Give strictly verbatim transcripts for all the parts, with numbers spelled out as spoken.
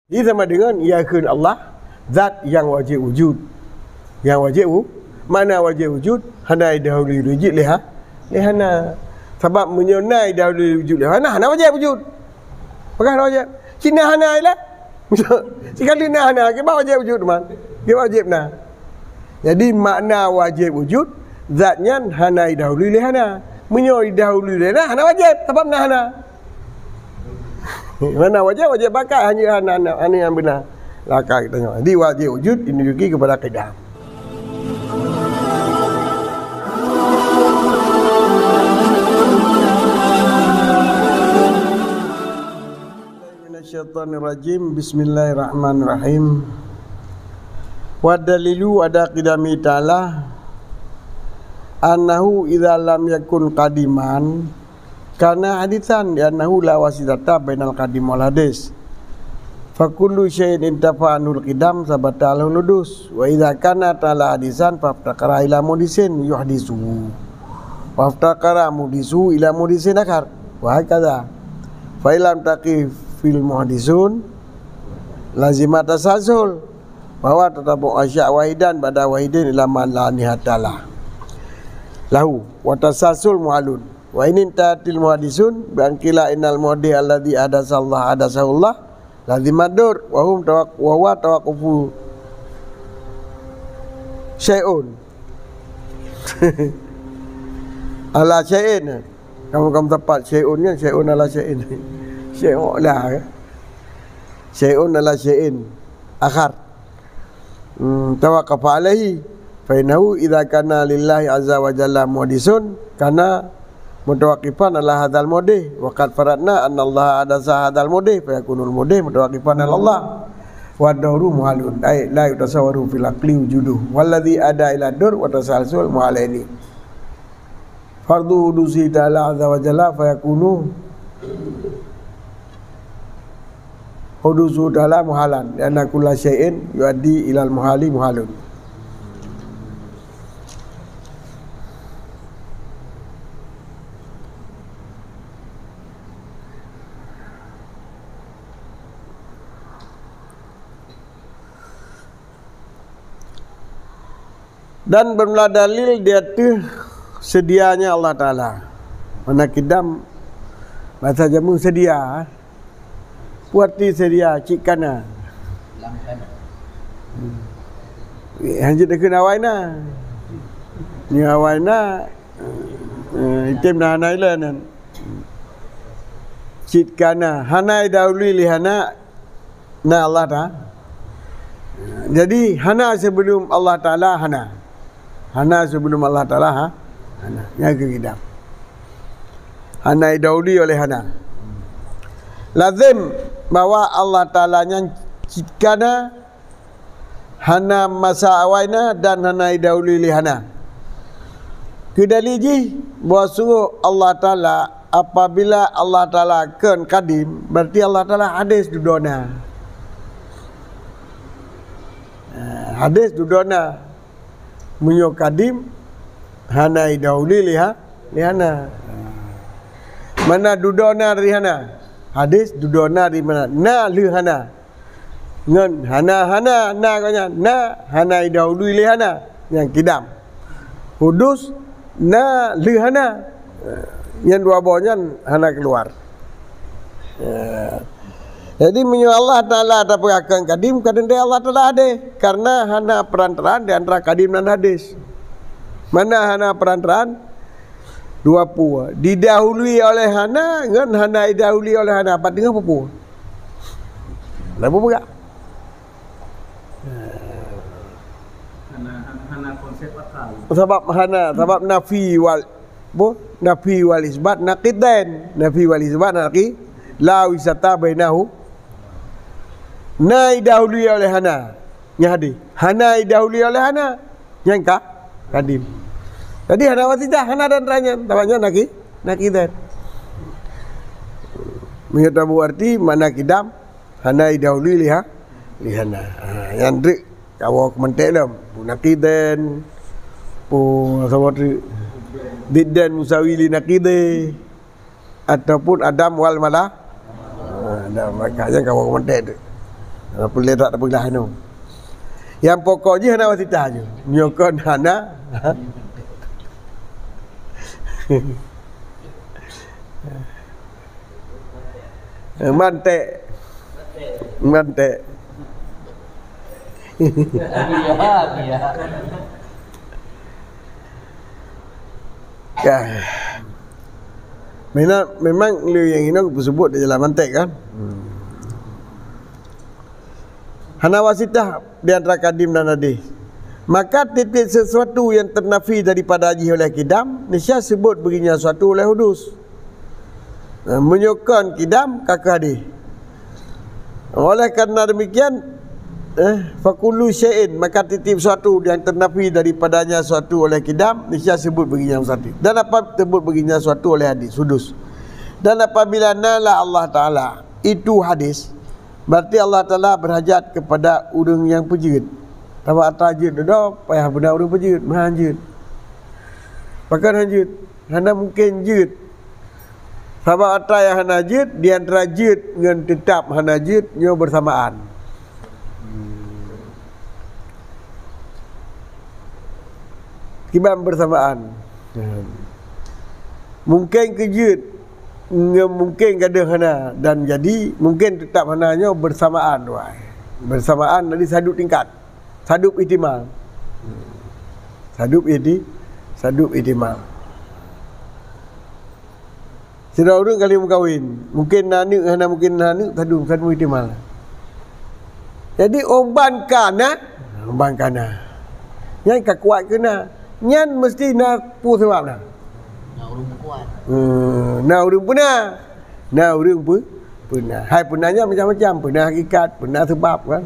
Jadi sama dengan yakheun Allah zat nyang wajéb wujud. Nyang wajéb wu-, makna wajéb wujud hana idahului jeuet lé ha-, lé hana. Sabab meunyoe na idahului jeuet lé hana, hana wajéb wujud. Pakon hana wajéb? Cit na hana ilée. Sikali na hana, kiban wajéb wujud man. Kiban wajéb na. Jadi makna wajéb wujud, zat nyan hana idahului lé hana. Meunyoe idahului lé hana, hana wajéb, sabab na hana. Mana wajéb, wajéb bakat, hanya hana, hana, hana nyang beuna. Lakah geutanyoe. Jadi wajéb wujud ditunjuki kepada qidam. Minasyaitonirrajim. Bismillahirrahmanirrahim. Wa dalilu ada qidami ta'ala annahu idza lam yakun qadiman kana haditsan, li'annahu la wasitata bainal qadim wal hadis. Fa kullu syai'in intafa anhul qidam sabata lahul hudus. Wa idza kana ta'ala haditsan faftaqara ila muhdisin yuhdisu. Faftaqara muhdisu ila muhdisin akhar. Wa hakadha. Fa illam taqif fil muhdisun lazima tasalsul. Bahwa tatabu asya wahidan ba'da wahidin ila ma la nihayata lah. Lahu. Wa tasalsul muhalun. Wa in intahatil muhadisun bi an qila innal muhdis alladzi ahdasallah hadasahullah lazima dur wa hum tawaq-, wa huwa tawaqqufu syai'un ala syai'in. Kamu, kamu tepat syai'un kan, syai'un ala syai'in. Syai'un lah, ya. Syai'un ala syai'in akhar. Hmm, tawaqqafa alaihi. Fa innahu idza kana lillahi azza wa jalla muhdisun, kana mutawaqqifan ala hadzal muhdis. Wa qad faradna anna Allah hadasa hadzal muhdis, fa yakunul muhdis mutawaqqifan ala Allah. Wa dahru muhalun, ai la yutasawwaru fil aqli wujuduhu. Walladzi ada ila dur wa tasalsul muhalaini. Fardhu hudusi ta'ala azza wa jalla fayakunu hudusu ta'ala muhalan, lianna kulla syai'in yuaddi ilal muhali muhalun. Dan beumula dalil di ateueh seudianya Allah Taala. Mana kidam, basa jameun seudia. Peue arti seudia? Cit kana. Hmm. Hanjeuet dikeue awai na. Nyoe awai na, eh, item na hana ilée nan. Cit kana. Hana idahului lé hana, na Allah Taala. Jadi, hana sebelum Allah Taala, hana. Hana sebelum Allah Taala, ha? Hana. Nyang keu kidam. Hana idahului oleh hana. Lazim bahwa Allah Taala nyan cit kana, hana masa awai na dan hana idahului lé hana. Keu dalil jih, bahwa sungguh Allah Taala, apabila Allah Taala kon kadim, berarti Allah Taala hadis dudoe na. Ah, hadis dudoe na. Meunyoe kadim, hana idahului lé ha-, lé hana. Mana dudoe na dari hana? Hadis dudoe na dari mana? Na lheueh hana. Ngon hana, hana, na gobnyan, na, hana idahului lé hana, nyang kidam. Hudus, na lheueh hana. Nyan dua boh nyan hana keuluar. Ya. Jadi, meunyoe Allah Taala tapeugah kon kadim, ka teuntée Allah Taala hadis. Karena hana perantaraan di antara kadim dan hadis. Mana hana perantaraan? Dua peue. Didahului oleh hana, ngon hana idahului oleh hana. Pat teungoh peue-peue? Lalu peugah. Hana, hana, hana konsep akal. Sabab hana, sabab nafi wal, bu, nafi wal isbat naqidain. Nafi wal isbat naqi-, la wasitata bainahu. Na idahului oleh hana. Nyang hadis. Hana idahului oleh hana. Nyang ka kadim. Jadi hana wasitah, hana dan ranyan. Sabab nyan naqi-, naqidain. Meunyoe tabu arti makna kidam, hana idahului lé ha-, lé hana. Ha, nyan treuk kawoe keu mantong lom. Peue naqidain, peue saboh treuk. Diddain musawi li naqidih. Ataupun adam wal mala-, ha, adam maka nyang kawoe keu mantong treuk. Apa lé tak peugah nyoe. Nyang pokok jih hana wasitah jih. Nyoe kon hana. Mantek. Mantek. Ya. Memang, memang lé nyang inong peuseubut di jalan mantek kan? Hmm. Hana wasitah di antara kadim dan hadis. Maka tieb-tieb sesuatu nyang teunafi daripada jih oleh kidam, niscaya seubut beuginya suatu oleh hudus. Nah, meunyoe kon kidam, ka keuh hadis. Oleh karena demikian, eh, fakullu syai'in, maka tieb-tieb suatu nyang teunafi daripadanya suatu oleh kidam, niscaya seubut beuginya suatu. Dan apa seubut beuginya suatu oleh hadis, hudus. Dan apabila nala Allah Ta'ala itu hadis, berarti Allah Ta'ala berhajat kepada ureuëng nyang peujeuet. Sabab atra jeuet dudoe, payah beuna ureuëng peujeuet, meuhan jeuet. Pakon han jeuet? Hana mungken jeuet. Sabab atra nyang hana jeuet, di antara jeuet ngon teutab hana jeuet, nyoe beursamaan. Kiban beursamaan. Mungken keu jeuet, ngon mungken gadôh hana dan jadi, mungken teutab hana, nyoe beursamaan tuai. Beursamaan jadi sadub tingkat. Sadub ihtimal. Sadub ihti-, sadub ihtimal. Sidroe ureuëng ka lheueh meukawen, mungken na aneuk, hana mungken na aneuk, sadub, sadub ihtimal. Jadi, uban ka na, uban ka na. Nyan ka kuat keu na. Nyan meusti na peue sabab na. Na ureuëng peukuat. Hmm, na ureuëng peuna. Na ureuëng peu-, peuna. Hai peuna nyan macam-macam. Peuna hakikat, peuna sabab kan.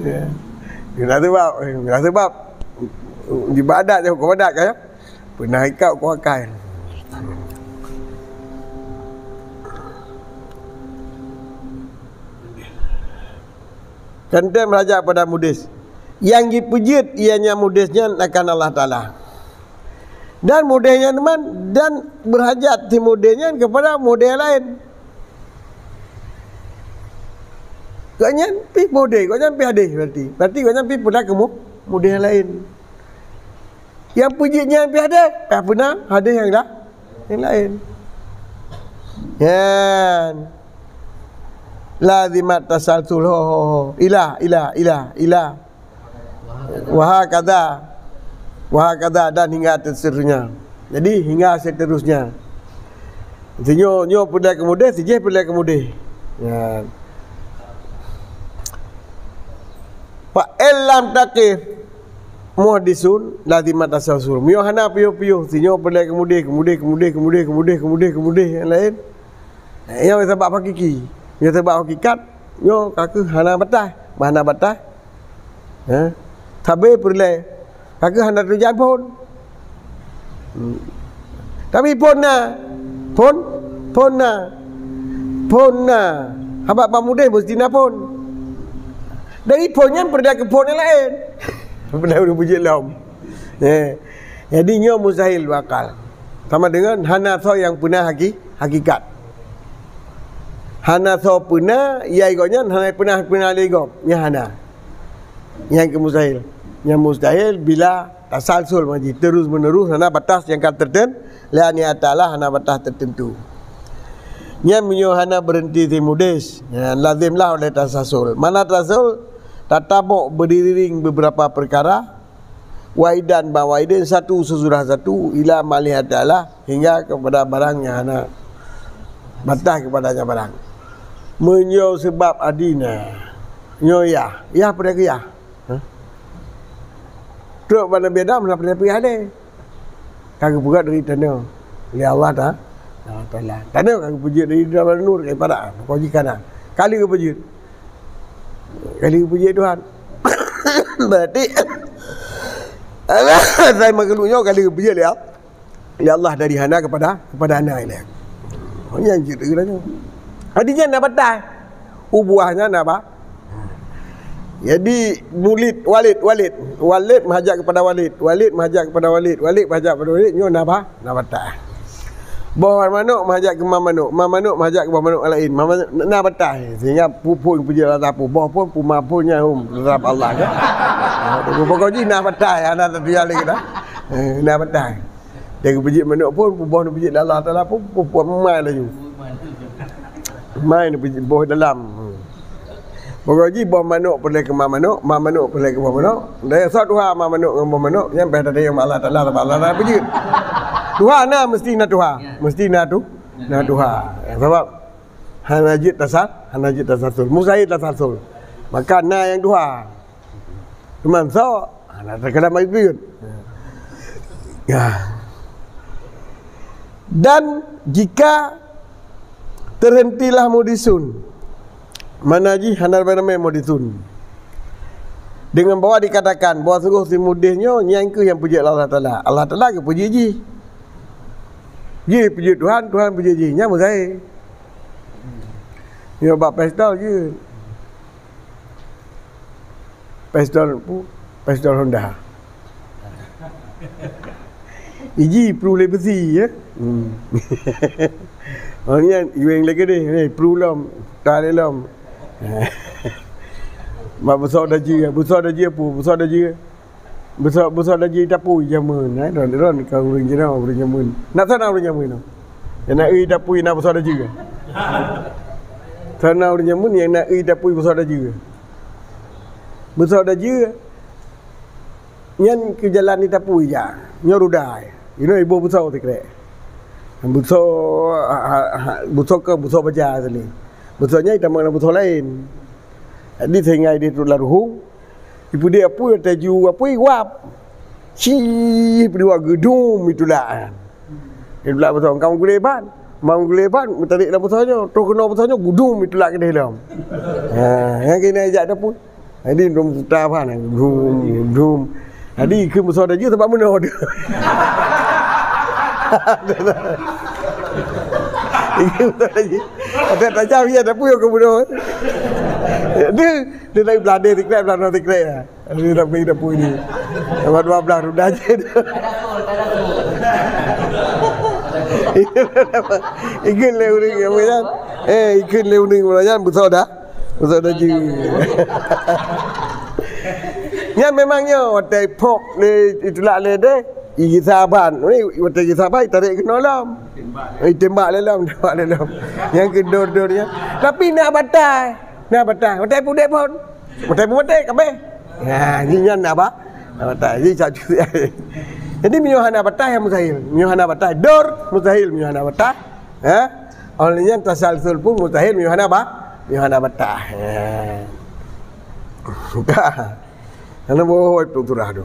Ya. Peuna sabab, peuna sabab. Ibadat je huköm adat kan, ya. Peuna hakikat huköm akal. Kan tem raja pada mudis. Nyang jipeujeuet ianya mudis nyan akan Allah Ta'ala. Dan mudis nyan man, dan beurhajat si mudis nyan kepada mudis laén. Gobnyan pih mudis, gobnyan pih hadis berarti. Berarti gobnyan pih peuna keu mu-, mudis laén. Nyang peujeuet nyan pih hadis, pih peuna hadis nyang la-, nyang laén. Nyan. Lazimat tasalsul, ho, ho, ho. Ila, ila, ila, ila. Wa hakadha. Wa hakadha dan hingga seterusnya. Jadi, hingga seterusnya. Sinyoe, nyoe peureulée keu mudis, sijih peureulée keu mudis. Ya. Fa in lam taqif muhdisun lazimat tasalsul. Meunyoe hana piôh-piôh, sinyoe peureulée keu mudis, keu mudis, keu mudis, nyang laén. Nyoe sabab hakiki. Nyoe sabab hakikat, nyoe ka keuh hana batas. Bah hana batas. Ha? Sabe peureulée. Ka keuh hana teujan phon. Hmm. Tapi phon na. Phon, phon na. Phon na. Haba bak mudis meusti na phon. Dari phon nyan peureulée keu phon nyang laén. Peureulée ureuëng peujeuet lom. Eh. Jadi nyoe mustahil berakal. Sama dengan hana soe nyang peuna haki-, hakikat. Hana soe peuna, yai gobnyan hana peuna, peuna lé gob. Nyan hana. Nyan keuh mustahil. Nyan mustahil bila tasalsul maji terus menerus hana batas nyang ka terten-, lé Allah Ta'ala hana batas tertentu. Nyan meunyoe hana berhenti di mudis, nyan lazimlah oleh tasalsul. Mana tasalsul? Tatabok beriring beberapa perkara, wahidan ba wahidin, satu sesudah satu, ila ma'alihi ta'ala, hingga kepada barang nyang hana batas kepadanya barang. Meunyoe seubab adina, nyoe yah, yah pada keu yah. Ha? Trok bak Nabi Adam, na pada keu yah deh. Ka geupeugah dari tanoh lé Allah Ta-, Allah Taala. Tanoh ka geupeujeuet dari dalam nur, daripada apa jih kana. Kali geupeujeuet. Kali geupeujeuet Tuhan. Berarti, asai makhluk nyoe kali geupeujeuet lé Allah. Lé Allah dari hana kepada, kepada hana ilée. Nyan cerita geutanyoe. Artinya na batas. Ubuahnya na ba-, jadi mulid, walid, walid. Walid meuhajat kepada walid. Walid meuhajat kepada walid. Walid meuhajat kepada walid. Nyoe na ba-, na batas. Boh manok meuhajat keu ma manok, ma manok meuhajat keu boh manok laén. Ma manok na batai, sehingga peue phon peujeuet rasa peue, boh phon peue ma phon nyan hom rasa Allah kan. Pokok jih na batai, hana tatuya lé kita. Eh, na batai. Dia geupeujeuet manok phon, peue boh neupeujeuet Allah Taala phon, peue phon mai laju. Mai neupeujeuet boh dalam. Pokok jih boh manok peureulèe keu ma manok, ma manok peureulèe keu boh manok. Dan soe tuha ma manok ngon boh manok, nyan bèk tadayong Allah Taala, sabab Allah Taala peujeuet. Tuha na, meusti na tuha, meusti na tu, na tuha. Sabab hana jeuet tasal, hana jeuet tasalsul, mustahil tasalsul. Maka na nyang tuha. Teuma soe? Ha, na teukalam Iblih. Ya. Dan jika terhentilah muhdisun, makna jih hana ramé-ramé muhdisun. Dengan bahwa dikatakan bahwa sungguh si muhdis nyoe nyan kheueh nyang peujeuet Allah Taala. Allah Taala geupeujeuet jih. Jih peujeuet Tuhan, Tuhan peujeuet jih. Nyan mustahil. Nyoe bak pistol jeuet. Pistol pu-, pistol Honda. Iji plu lé beusi, ya. Hmm. Oh, ni kan, iweng lé keudeh, ni plu lom, ta lé lom. Mak beusok daji, beusok daji apa? Beusok daji. Beusok, beusok daji tapui jameun, eh. Ron, ron ka ureueng jinoe, ureueng jameun. Nak sana ureueng jameun tu. Yang nak ui tapui nak beusok daji. Sana ureueng jameun yang nak ui tapui beusok daji. Beusok daji. Nyan keu jalan di tapui ja. Nyoe rudai. Inoe iboh beusok sikrek. Beusok, ha, ha, ha, beusok ke beusok baja tadi. Beusok nyan itamong lam beusok laén. Jadi sehingga di tu laruhung. Ipeudeh apui, watèe ju apui, wab. Cih, ipeudeh wab geudum itulak. Itulak beusok, engkau meuguléh ban. Mau meuguléh ban, meutarek lam beusok nyoe. Troh keunoe beusok nyoe, geudum itulak keudeh lom. Ha, nyang keunan ijak dapur. Jadi, dum puta ban, geudum, geudum. Jadi, ikheun beusok dah jeuet sabab meunoe dia. Ikheun beusok dah jeuet. Ada tajam ya, tapi yang kemudian. Dia, dia dari belanda sikrek, belanda sikrek ya. Ini tapi dapur ini. Dua belas ruda je. Ikut lé ureueng yang macam. Eh, ikut lé ureueng yang macam betul dah. Betul dah je. Nyan memang nyoe watèe pok lé itulak lé deh. Iji saban. Ni watèe iji saban tarék keunoe lom. Itembak lé lom, tembak lé lom. Nyang keudor-dor nyan. Tapi na batai. Na batai. Watèe pudek pun. Watèe pun watèe kabeh. Ha, nyan na ba-, na batai. Jadi, cak cuti. Jadi, meunyoe hana batai, mustahil. Meunyoe hana batai, dor, mustahil. Meunyoe hana batai, ha? Oleh nyan, tasalsul pun mustahil, meunyoe hana ba-, meunyoe hana batai. Ha. Dah. Hana boh itu surah tu.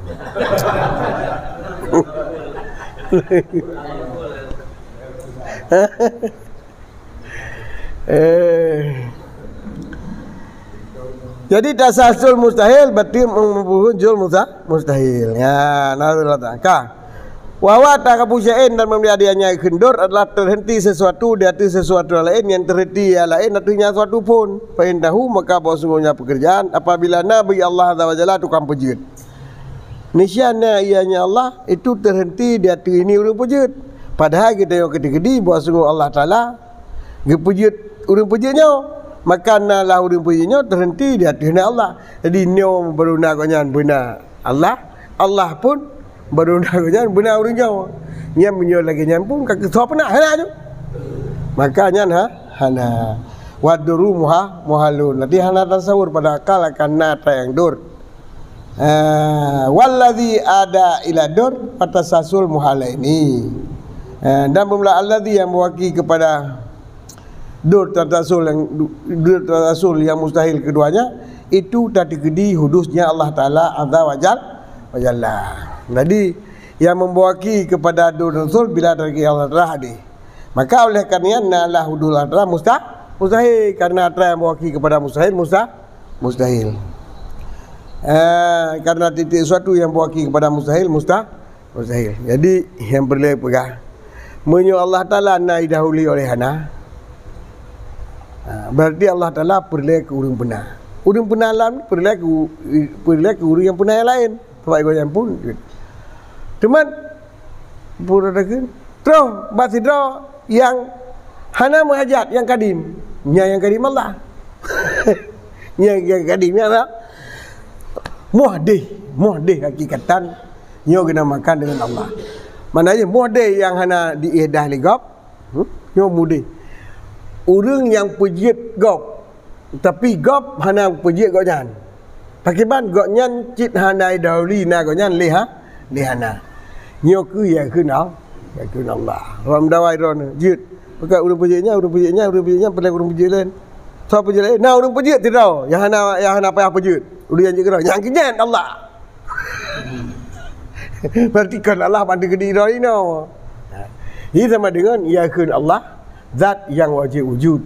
Eh. Jadi tasalsul mustahil, berarti mem-, mem-, jul musta-, mustahil. Ya, nah, ka. Wa huwa tarku syai'in, dan meunjadi nyan kheun dor adalah terhenti sesuatu di ateueh sesuatu laén, nyang terhenti nyang laén ateueh nyan suatu pun. Fa innahu, maka bahwasungguhnya pekerjaan, apabila na bagi Allah Azza wa Jalla tukang peujeuet. Niscaya ia nya Allah itu terhenti di ateueh ini ureueng peujeuet. Padahai geutanyoe keudeh-keudeh bahwa sungguh Allah Taala geupeujeuet ureueng peujeuet nyoe. Maka na lah ureueng peujeuet nyoe terhenti di ateueh na Allah. Jadi nyoe baru na gobnyan beuna Allah, Allah pun baru na gobnyan beuna ureueng nyoe. Nyan meunyoe lagèe nyan pun ka keusoe peunak hana tu. Maka nyan ha, hana. Wa duru muha, muhalun. Jadi hana tasawur pada akal akan na atra nyang dor. Ah, wallazi ada ila dur fatasasul muhalaini. Ah, dan bermula allazi yang mewakili kepada dur tatasul yang, dur tatasul yang mustahil keduanya, itu tadi hudusnya Allah Taala Azza wa Jal-, wa Jalla. Jadi, yang membawa kepada dur tatasul bila dari Allah Taala hadir. Maka oleh karena na lah hudus Allah Taala musta-, mustahil. Karena atra yang mewakili kepada mustahil, musta-, mustahil. Eh, karena titik suatu yang mewakili kepada mustahil, musta-, mustahil. Jadi, yang perlu peugah, meunyoe Allah Taala na didahului oleh hana, ha, berarti Allah Taala peureulèe keu ureueng peuna. Ureueng peuna lam peureulèe keu, peureulèe keu ureueng nyang peuna nyang laén. Sabab gobnyan pun. Teuma, pura daging. Terus, bak sidroe, Nyang hana meuhajat, nyang kadim. Nyan nyang kadim Allah. Nyang, nyang kadim nyan Allah. Muhdis, muhdis hakikatan nyoe geunamakan deungon Allah. Maknanya muhdis nyang hana diidah lé gob, hmm? Nyoe muhdis. Ureuëng nyang peujeuet gob, tapi gob hana peujeuet gobnyan. Pakriban gobnyan cit hana idahului na gobnyan lé ha, lé hana. Nyoe keuh nyang kheun Allah, nyang kheun Allah. Lam dawai droeneuh jeuet. Pakon ureuëng peujeuet nyan, ureuëng peujeuet nyan, ureuëng peujeuet nyan, peuleueh ureuëng peujeuet laén. Soe peujeuet laén? Na ureuëng peujeuet sidroe nyang hana, nyang hana payah peujeuet. Ureuëng nyang jeuet keudroe nyang keujeuet Allah. Berarti kon Allah bantu keudroe inoe. Ini sama dengan nyang kheun Allah zat nyang wajéb wujud.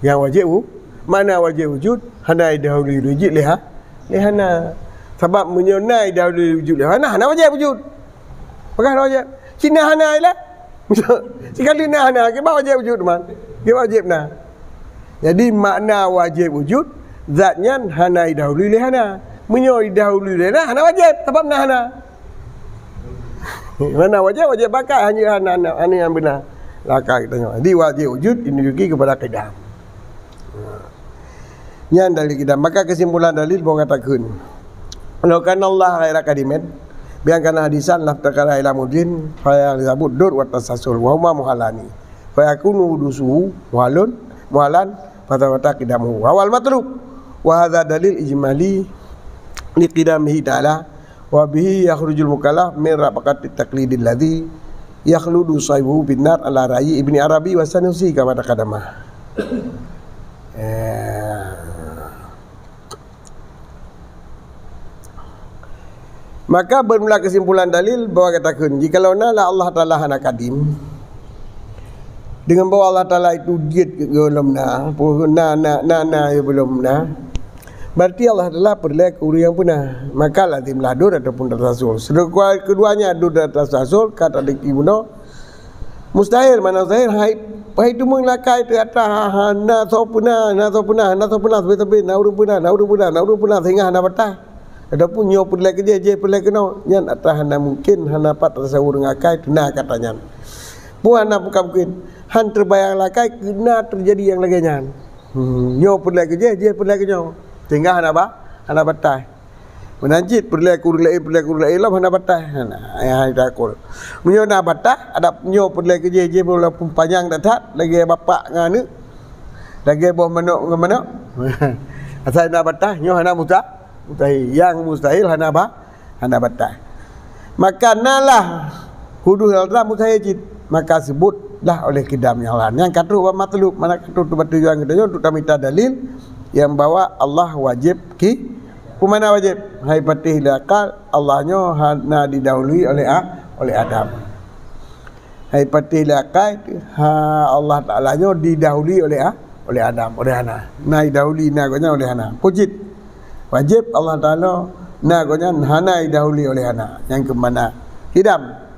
Nyang wajéb wu-, makna wajéb wujud hana idahului wujud lé ha, lé hana. Sabab meunyoe na idahului wujud lé hana, hana wajéb wujud. Pakon hana wajéb? Cit na hana ilée. Sekali na hana, kiban wajéb wujud teuma. Kiban wajéb na. Jadi makna wajéb wujud zat nyan hana idahului lé hana. Meunyoe idahului lé hana, hana wajéb sabab na hana. Mana wajéb, wajéb bakat hanya hana, hana, hana nyang beuna. Lakah geutanyoe. Jadi wajéb wujud ini rugi kepada qidam. Nyan dalil qidam. Maka kesimpulan dalil boh kata kheun. Laukana Allah ghaira qadimin, biang kana hadisan laftakara ila mudin, fa yalzamu dur wa tasalsul, wa huma muhalani. Fa yakunu hudusuhu muhalun, muhalan, fa thabata qidamuhu. Wa huwal matlub. Wa hadza dalil ijmali li qidamihi ta'ala, wa bihi yakhrujul mukallaf min rabaqatit taqlidil ladzi yakhludu sahibuhu bin nar ala ra'yi Ibni Arabi wa Sanusi kama taqaddama. Eh. Maka bermula kesimpulan dalil bahwa kata kheun, jikalau na lah Allah Taala hana kadim, dengan bahwa Allah Taala itu jeuet gohlom na, na, na, na, na, ya belum na, berarti Allah Taala peureulée keu ureuëng nyang peuna. Maka lazimlah dur ataupun tasalsul. Sedangkan keduanya dur dan tasalsul, kata diki bunoe, mustahil, mana mustahil? Hai, hai tu meulakai teuh atra hana soe peuna, hana soe peuna, hana soe peuna, sabe-sabe, na ureuëng peuna, na ureuëng peuna, na ureuëng peuna, sehingga hana batas. Ataupun nyoe peureulée keu jih, jih peureulée keunoe. Nyan atra hana mungkin, hana pat tasawur ngon akai, tuna kata nyan. Peue hana bukan mungkin, han teubayang lakai keu na teujadi nyang lagée nyan. Hmm, nyoe peureulée keu jih, jih peureulée keu nyoe. Sehingga hana ba, hana batas. Meunan cit peureulée keu ureuëng laén, peureulée keu ureuëng laén lom hana batas. Hana, nyang hana takot. Meunyoe na batas, adab nyoe peureulée keu jih, jih walaupun panyang that-that, lagée bapak ngon aneuëk, lagée boh manok ngon manok. Asai na batas, nyoe hana musta-, mustahil. Nyang mustahil hana ba, hana batas. Maka na lah huduh Allah Taala mustahil cit. Maka sebutlah oleh qidam nyang lain. Nyang ka troh bak matlub, mana ka troh bak tujuan geutanyoe untuk tamita dalil nyang bahwa Allah wajéb ki-, peue makna wajéb? Hai patéh lé akal, Allah nyoe hana didahului oleh a-, oleh Adam. Hai patéh lé akai, ha, Allah Taala nyoe didahului oleh a-, oleh Adam, oleh hana. Na idahului na gobnyan oleh hana. Peue cit? Wajéb Allah Taala na gobnyan hana idahului oleh hana. Nyang keu makna qidam.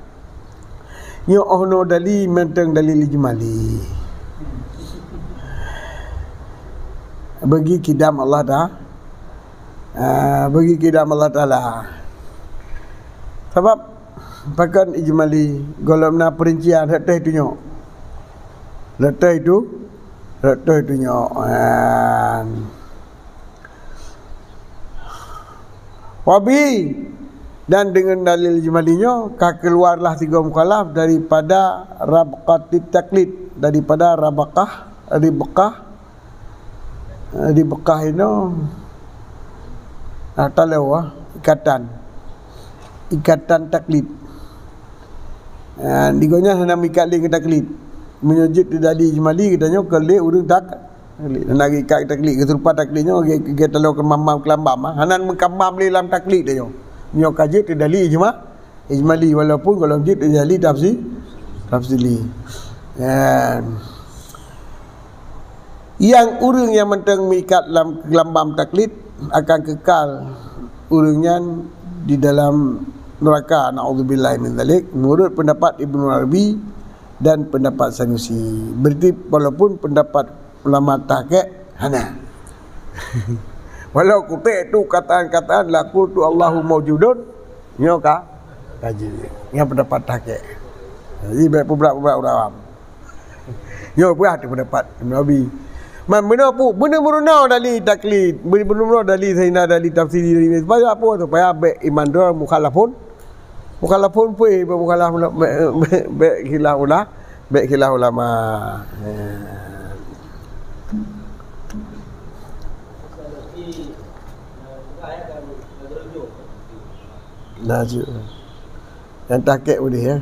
Nyoe oh noe dalil mantong dalil ijmali. Bagi qidam Allah Ta-, ah, bagi qidam Allah Taala. Sabab pakon ijmali, gohlom na peurincian rot toh tunyok. Rot toh tu, rot toh tunyok. Ah. Wabi, dan dengan dalil ijmali nyoe ka keluarlah sigoe mukhalaf daripada rabqatit taklid, daripada rabaqah, ribqah, ribqah inoe, ah, taloe, ah, ikatan, ikatan taklid. Ah, di gobnyan hana meuikat lé ngon taklid. Meunyoe jeuet teujadi ijmali, geutanyoe kon lé ureuëng tak-, taklid. Hana geuikat taklid, geuserupa taklid nyoe, geu-, geu-, taloe keumam-mam keulambam, ah. Hana meukamam lé lam taklid tanyoe. Nyoe ka jeuet teujadi ijma-, ijmali, walaupun gohlom jeuet teujadi tafsi-, tafsili. Ya. Nyang ureuëng nyang mantong meuikat lam keulambam taklid akan kekal ureuëng nyan di dalam neraka, naudzubillahi min dzalik, menurut pendapat Ibnu Arabi dan pendapat Sanusi. Berarti walaupun pendapat ulama tahqiq hana. Walau kutek tu kataan-kataan la qultu Allahu maujudun, nyoe ka kaji. Nyoe pendapat tahqiq. Jadi baik pubrak-pubrak ureuëng awam. Nyoe peugah teuh pendapat Imam Nawawi. Man meunoe pu-, meunoe meurunoe dalil taklid, meunoe meurunoe dalil Sayyidina, dalil tafsiri, dalil, supaya apa? Supaya bèk iman droe mukhalafun, mukhalafun peue, bèk mukhalaf, bèk, bèk, bèk khilaf ula-, bèk khilaf ulama. Eh. Nah, tu. Nyang takek udeh, ya.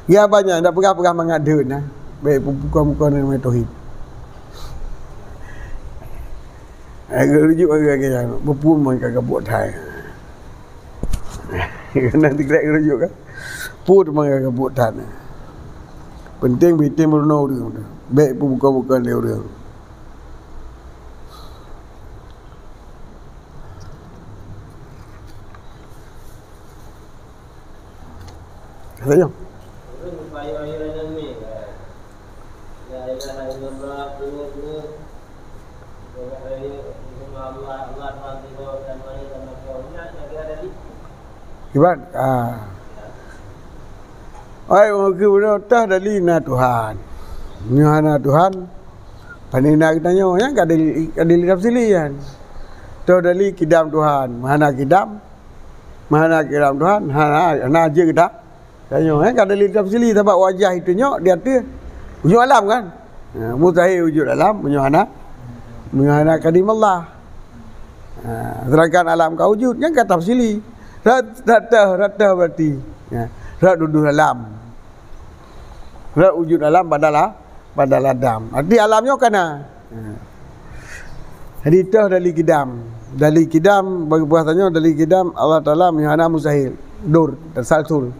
Ya, banyak dak peugah-peugah mangat deuh nah. Bèk buka-buka nama tauhid. Ai, rujuk lagi, lagi, buku mangka gabuek that. Kena digelek rujuk kan? Put mangka gabuek that. Penting bitin meurunoe ureueng tu. Bèk buka-buka lé ureueng. Kata nyoe. Kiban? Ah. Oi, mungkin beuna toh dalil na Tuhan. Nyoe hana Tuhan. Pane na geutanyoe, nyan ka dalil, ka dalil tafsili nyan. Toh dalil kidam Tuhan, hana kidam. Mana kiram Tuhan? Hana, hana jeuet dah. Tanyoe, eh, ka dalil tafsili, sabab wajah itu nyoe di ateueh. Wujud alam kan? Ha, mustahil wujud alam, meunyoe hana, meunyoe hana kadim Allah. Ha, sedangkan alam ka wujud, nyan ka tafsili. Rat-, rata, rata berarti. Ya, rat duduh alam. Rat wujud alam padahal Padahal Adam. Arti alam nyoe kana. Ha. Jadi, toh dalil kidam. Dalil kidam, bagi bahasa nyoe, dalil kidam, Allah Taala meunyoe hana mustahil. Dur, tasalsul.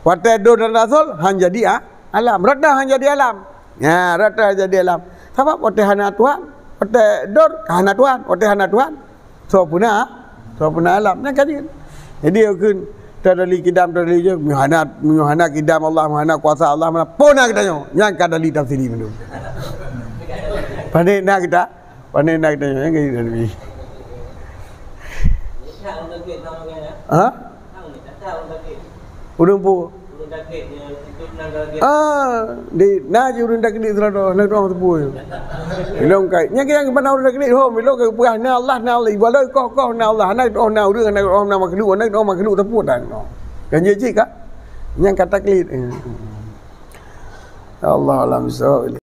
Watèe dur dan tasalsul, han jadi a-, alam. Rata han jadi alam. Ya, rata han jadi alam. Sabab watèe hana Tuhan, watèe dur, hana Tuhan. Watèe hana Tuhan, soe peuna, soe peuna alam. Nyan ka jeuet. Jadi, ukheun tadali kidam, tadali jeuet, meunyoe hana, meunyoe hana kidam Allah, meunyoe hana kuasa Allah, mana pun na geutanyoe. Nyan ka dalil tafsili mandum. Pane na geuta, pane na geutanyoe, nyan ka jeuet dalil. Ha? Ureueng pu-, ah, di, na jih ureueng taklit sidroe, na ureueng teupeu. Ilong kai. Nyan nyang keunan ureueng taklit hom, ilong kai peugah na Allah, na Allah. Ibarat koh-koh na Allah, na oh na ureueng, na oh na makhluk, na oh makhluk teupeu dan. Kan jeuet cit ka? Nyan ka taklit. Allah alam bisawab.